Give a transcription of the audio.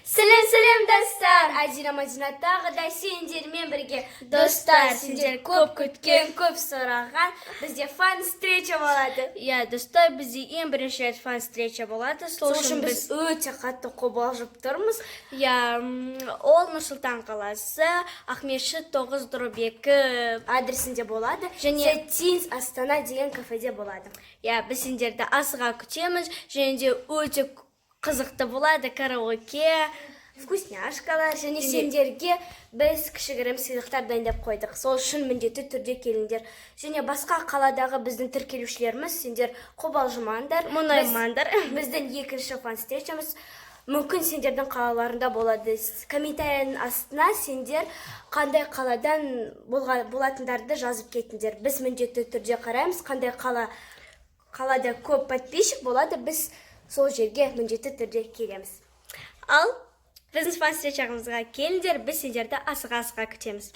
Сәлем, сәлем, достар! Адина, Мадина тағы да сендермен бірге. Достар, сендер көп күткен, көп сұраған бізде фан встреча болады. Иә, достар, бізде ең бірінші рет фан встреча болады. Сол Сол үшін біз өте қатты қобалжып тұрмыз. Иә, ол Нұр-Сұлтан қаласы, Ақмешіт 9/2 адресінде болады. Және- Тинс Астана деген кафеде болады. Иә, біз сендерді асыға күтеміз және де өте қызықты болады: караоке, вкусняшкалар және сендерге біз кішігірім сыйлықтар дайындап қойдық. Сол үшін міндетті түрде келіңдер. Және басқа қаладағы біздің тіркелушілеріміз, сендер қобалжымаңдар. Мұңаймаңдар. Біздің екінші фан встречамыз мүмкін сендердің қалаларында болады. Комментарияның астына сендер қандай қаладан болатындарды жазып кетіңдер. Біз міндетті түрде қараймыз, қандай қалада көп подписчик болады, біз сол жерге міндетті түрде келеміз. Ал біздің фан встречамызға келіңдер, біз сендерді асыға асыға күтеміз.